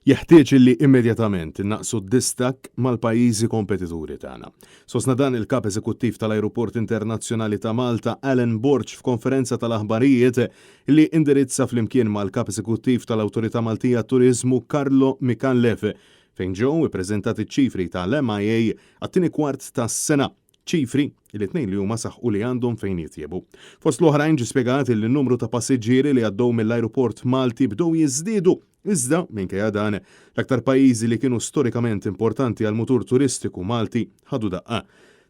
Jeħtieġ li immedjatament innaqqsu d-distakk mal-pajjiżi kompetituri tagħna. Sostna dan il-Kap Eżekuttiv tal-Ajruport Internazzjonali ta' Malta Alan Borg f'konferenza tal-aħbarijiet li indirizza flimkien mal-Kap Eżekuttiv tal-Awtorità Maltija għat-Turiżmu Carlo Micallef fejn ġew ippreżentati ċ-ċifri tal-MIA għat-tieni kwart tas-sena ċifri li t-tnejn li huma saħqu li għandhom fejn jitjiebu. Fost l-oħrajn ġie spjegat li n-numru ta' passiġġieri li għaddew mill-ajruport Malti bdew jiżdiedu, iżda, minkejja dan, l-aktar pajjiżi li kienu storikament importanti għall-mutur turistiku Malti ħadu daqqa.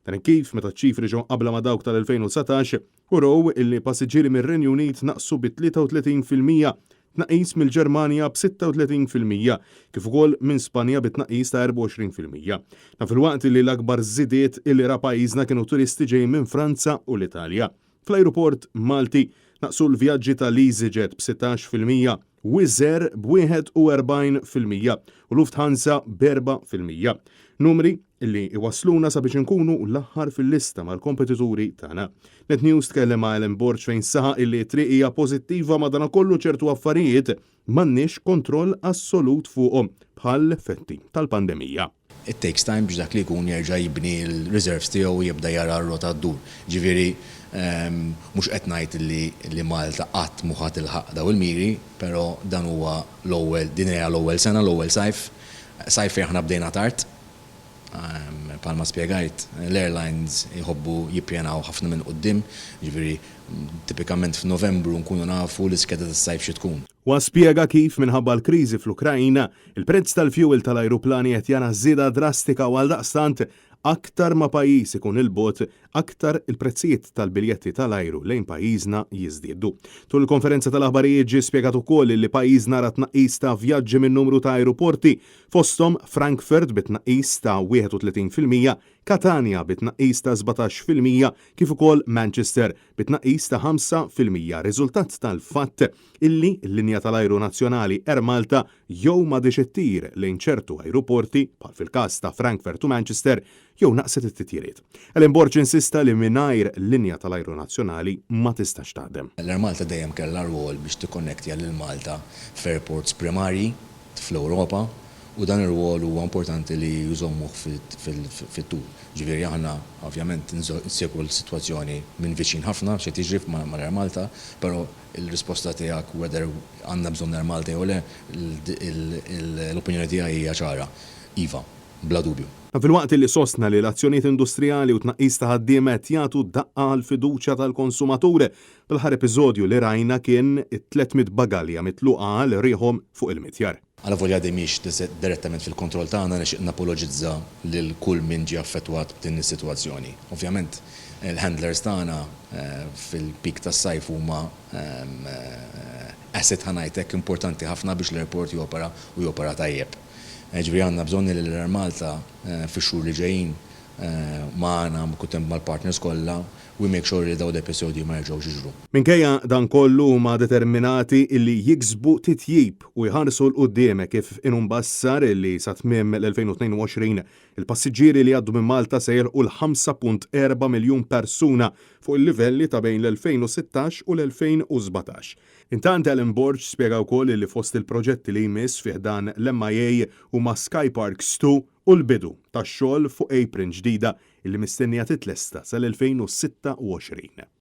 Dan hekk kif, meta ċ-ċifri ġew mqabbla ma' dawk tal-2019, urew illi passiġġieri mir-Renju Unit naqsu bi 33%, tnaqqis mill-Ġermanja b'36% kif ukoll minn Spanja bi tnaqqis ta' 24%. Dan filwaqt li l-akbar żidiet li ra pajjiżna kienu turisti ġejjin minn Franza u l-Italja. Fl-ajruport Malti naqsu l-vjaġġi tal-EasyJet b'16%, Wizz Air b'41% u Lufthansa b'4%. Numri li iwassluna sabiex inkunu l-aħħar fil-lista mal-kompetituri tagħna. Net News tkellem ma' Alan Borg fejn saħaq illi t-triq hija pożittiva madankollu ċertu affarijiet m'għandniex kontroll assolut fuqhom bħal l-effetti tal-pandemija. It takes time biex dak li jkun jerġa' jibni l-reserves tiegħu u jibda jara r-rota ddur. Ġifieri mhux qed ngħid li li Malta qatt mhu ħa tilħaq dawn il-miri, però dan huwa l-ewwel din hija l-ewwel sena, l-ewwel sajf, sajf fejn aħna bdejna tard. Bħalma spjegajt, l-airlines jħobbu jippjanaw ħafna minn quddiem, jiġifieri tipikament f'Novembru nkunu nafu l-iskeda tas-sajf xi tkun. Huwa spjega kif minħabba l-kriżi fl-Ukraina, il-prezz tal-fjuwil tal-ajruplani qed jara żieda drastika u għaldaqstant aktar ma pajjiż ikun 'il bogħod, aktar il-prezzijiet tal-biljetti tal-ajru lejn pajjiżna jiżdiedu. Tul il-konferenza tal-aħbarijiet ġie spjegat ukoll li pajjiżna ra tnaqqis ta' vjaġġi minn numru ta' ajruporti, fosthom Frankfurt bi tnaqqis ta' 31%, Catania bi tnaqqis ta' 17% kif ukoll Manchester bi tnaqqis ta' 5% riżultat tal-fatt illi l-linja tal-ajru nazzjonali Air Malta jew m'għadhiex ittir lejn ċertu ajruporti, bħal fil-każ ta' Frankfurt u Manchester, jew naqset it-titjiriet. Alan Borg insista li mingħajr linja tal-ajru nazzjonali ma tistax taħdem. L-Air Malta dejjem kellha rwol biex tikkonnektja lil Malta f'airports primarji fl-Ewropa u dan ir-rwol huwa importanti li jżommuh fit-tul. Ġifieri aħna ovvjament nsegwu l-sitwazzjoni minn viċin ħafna x'qed jiġri mal-Air Malta, però l-risposta tiegħek whether għandna bżonn Air Malta jew le, l-opinjoni tiegħi hija ċara, iva, bla dubju. Dan filwaqt li sostna li l-azzjonijiet industrijali u t-tnaqqis ta' ħaddiema qed jagħtu daqqa għall-fiduċja tal-konsumatur. Bl-aħħar episodju li rajna kien it-300 bagalja mitluqa għal riħhom fuq il-mitjar. Alavolja din mhix direttament fil-kontroll tagħna, nixtieq napoloġizza lil kull min ġie affettwat b'din is-sitwazzjoni. Ovvjament, il-handlers tagħna fil-peak tas-sajf huma asset, ħa ngħid hekk, importanti ħafna biex l-airport jopera u jopera tajjeb. Jiġifieri għandna bżonn li l-Air Malta fix-xhur li ġejjin magħna, kuntent mal-partners kollha, we make sure li dawn l-episodji ma jerġgħux jiġru. Minkejja dan kollu huma determinati illi jiksbu titjib u jħarsu 'l quddiem hekk kif inhu mbassar illi sa tmiem l-2022 il-passiġġieri li jgħaddu minn Malta se jilħqu l-5.4 miljun persuna fuq il-livelli ta' bejn l-2016 u l-2017. Intant Alan Borg spjega wkoll illi fost il-proġetti li jmiss fi ħdan l-MIA huma Skyparks 2 u l-bidu tax-xogħol fuq apron ġdida illi mistennija titlesta sal-2026.